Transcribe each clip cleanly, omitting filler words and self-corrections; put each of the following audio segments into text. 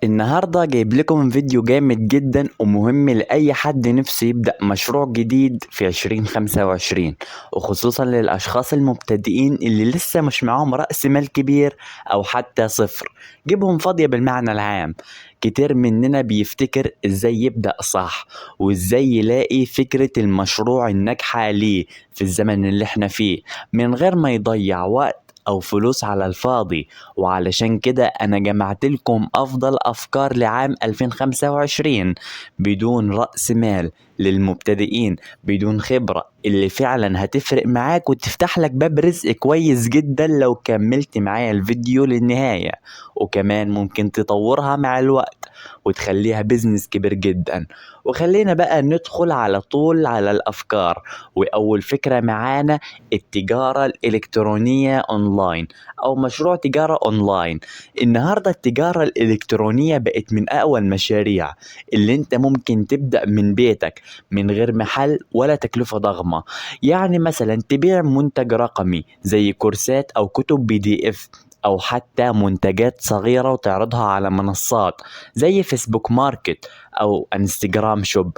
النهاردة جايب لكم فيديو جامد جدا ومهم لأي حد نفسه يبدأ مشروع جديد في 2025، وخصوصا للأشخاص المبتدئين اللي لسه مش معاهم رأس مال كبير أو حتى صفر، جيبهم فاضية بالمعنى العام. كتير مننا بيفتكر ازاي يبدأ صح وازاي يلاقي فكرة المشروع الناجحة ليه في الزمن اللي احنا فيه من غير ما يضيع وقت أو فلوس على الفاضي. وعلشان كده أنا جمعت لكم أفضل أفكار لعام 2025 بدون رأس مال للمبتدئين، بدون خبرة، اللي فعلا هتفرق معاك وتفتح لك باب رزق كويس جدا لو كملت معايا الفيديو للنهاية. وكمان ممكن تطورها مع الوقت وتخليها business كبير جدا. وخلينا بقى ندخل على طول على الأفكار. وأول فكرة معانا التجارة الإلكترونية أونلاين أو مشروع تجارة أونلاين. النهاردة التجارة الإلكترونية بقت من أقوى المشاريع اللي انت ممكن تبدأ من بيتك من غير محل ولا تكلفة ضخمة. يعني مثلا تبيع منتج رقمي زي كورسات أو كتب PDF أو حتى منتجات صغيرة وتعرضها على منصات زي فيسبوك Market أو انستجرام Shop.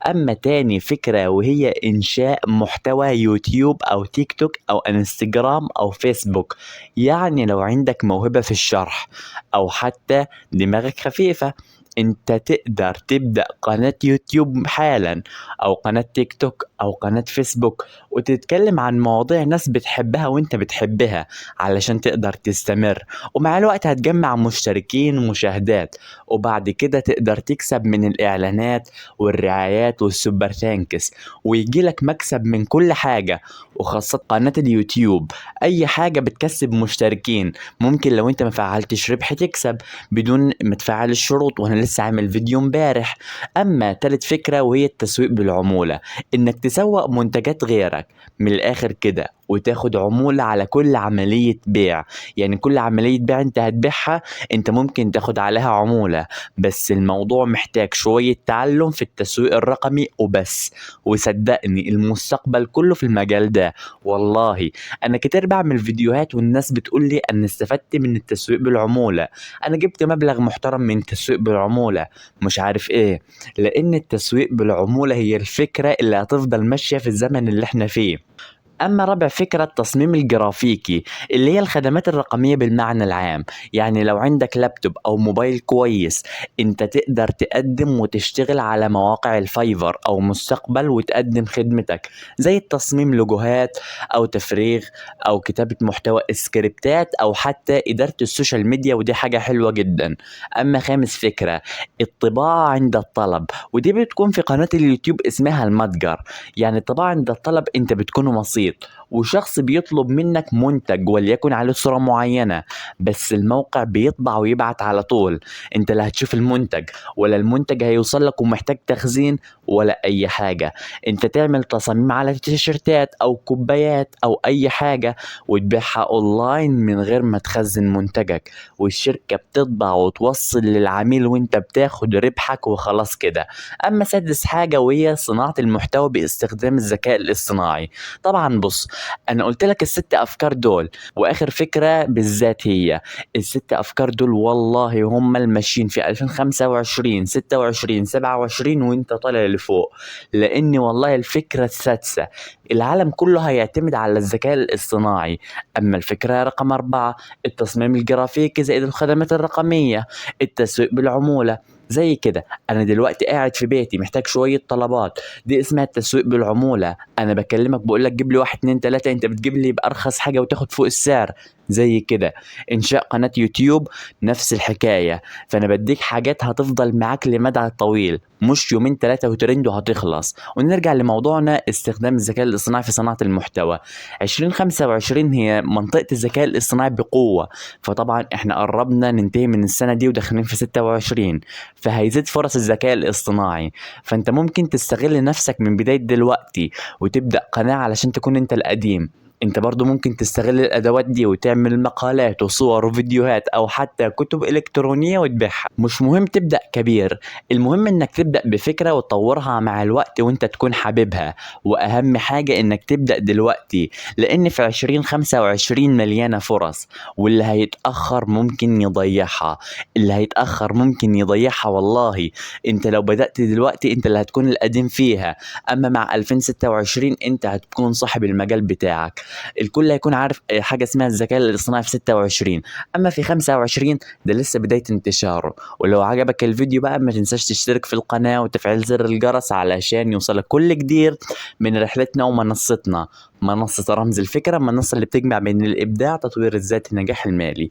أما تاني فكرة وهي إنشاء محتوى يوتيوب أو تيك توك أو انستجرام أو فيسبوك. يعني لو عندك موهبة في الشرح أو حتى دماغك خفيفة، انت تقدر تبدأ قناة يوتيوب حالا أو قناة تيك توك أو قناة فيسبوك وتتكلم عن مواضيع ناس بتحبها وانت بتحبها علشان تقدر تستمر. ومع الوقت هتجمع مشتركين ومشاهدات، وبعد كده تقدر تكسب من الإعلانات والرعايات وال Super Thanks، ويجيلك مكسب من كل حاجة. وخاصة قناة اليوتيوب أي حاجة بتكسب مشتركين، ممكن لو انت ما فعلتش ربح تكسب بدون ما تفعل الشروط، وانا لسه عامل فيديو امبارح. اما تالت فكرة وهي التسويق بالعمولة، انك تسوق منتجات غيرك من الاخر كده وتاخد عمولة على كل عملية بيع. يعني كل عملية بيع انت هتبيعها انت ممكن تاخد عليها عمولة، بس الموضوع محتاج شوية تعلم في التسويق الرقمي وبس. وصدقني المستقبل كله في المجال ده. والله انا كتير بعمل فيديوهات والناس بتقول لي انا استفدت من التسويق بالعمولة، انا جبت مبلغ محترم من التسويق بالعمولة مش عارف ايه. لان التسويق بالعمولة هي الفكرة اللي هتفضل ماشية في الزمن اللي احنا فيه. أما رابع فكرة التصميم الجرافيكي اللي هي الخدمات الرقمية بالمعنى العام. يعني لو عندك لابتوب أو موبايل كويس أنت تقدر تقدم وتشتغل على مواقع ال Fiverr أو مستقبل وتقدم خدمتك زي التصميم لوجوهات أو تفريغ أو كتابة محتوى سكريبتات أو حتى إدارة ال social media، ودي حاجة حلوة جدا. أما خامس فكرة الطباعة عند الطلب، ودي بتكون في قناة اليوتيوب اسمها المتجر. يعني الطباعة عند الطلب أنت بتكون وسيط وشخص بيطلب منك منتج وليكن عليه صورة معينة، بس الموقع بيطبع ويبعت على طول. انت لا هتشوف المنتج ولا المنتج هيوصل لك ومحتاج تخزين ولا اي حاجة. انت تعمل تصاميم على تيشرتات او كوبايات او اي حاجة وتبيعها اونلاين من غير ما تخزن منتجك، والشركة بتطبع وتوصل للعميل وانت بتاخد ربحك وخلاص كده. اما سادس حاجة وهي صناعة المحتوى باستخدام الذكاء الاصطناعي. طبعا بص، انا قلت لك الست افكار دول، واخر فكرة بالذات هي الست افكار دول والله هم الماشيين في 2025 26 27 وانت طالع لفوق. لان والله الفكرة السادسة العالم كله هيعتمد على الذكاء الاصطناعي. اما الفكرة رقم 4 التصميم الجرافيكي زائد الخدمات الرقمية، التسويق بالعمولة. زي كده انا دلوقتي قاعد في بيتي محتاج شوية طلبات، دي اسمها التسويق بالعمولة. انا بكلمك بقول لك جيب لي 1 2 3، انت بتجيب لي بارخص حاجة وتاخد فوق السعر. زي كده انشاء قناة يوتيوب نفس الحكاية. فانا بديك حاجات هتفضل معاك لمدى طويل، مش يومين 3 وترند وهتخلص. ونرجع لموضوعنا استخدام الذكاء الاصطناعي في صناعة المحتوى. 2025 هي منطقة الذكاء الاصطناعي بقوة، فطبعا احنا قربنا ننتهي من السنة دي وداخلين في 26، فهيزيد فرص الذكاء الاصطناعي. فانت ممكن تستغل نفسك من بداية دلوقتي وتبدأ قناة علشان تكون انت القديم. انت برضو ممكن تستغل الادوات دي وتعمل مقالات وصور وفيديوهات او حتى كتب الكترونية وتبيعها. مش مهم تبدأ كبير، المهم انك تبدأ بفكرة وتطورها مع الوقت وانت تكون حاببها. واهم حاجة انك تبدأ دلوقتي، لان في 2025 مليانة فرص، واللي هيتأخر ممكن يضيعها، اللي هيتأخر ممكن يضيعها والله. انت لو بدأت دلوقتي انت اللي هتكون القديم فيها، اما مع 2026 انت هتكون صاحب المجال بتاعك. الكل هيكون عارف حاجة اسمها الذكاء الاصطناعي في 26، اما في 25 ده لسه بداية انتشاره. ولو عجبك الفيديو بقى ما تنساش تشترك في القناة وتفعيل زر الجرس علشان يوصلك كل جديد من رحلتنا ومنصتنا، منصة رمز الفكرة، المنصة اللي بتجمع بين الإبداع، تطوير الذات، النجاح المالي.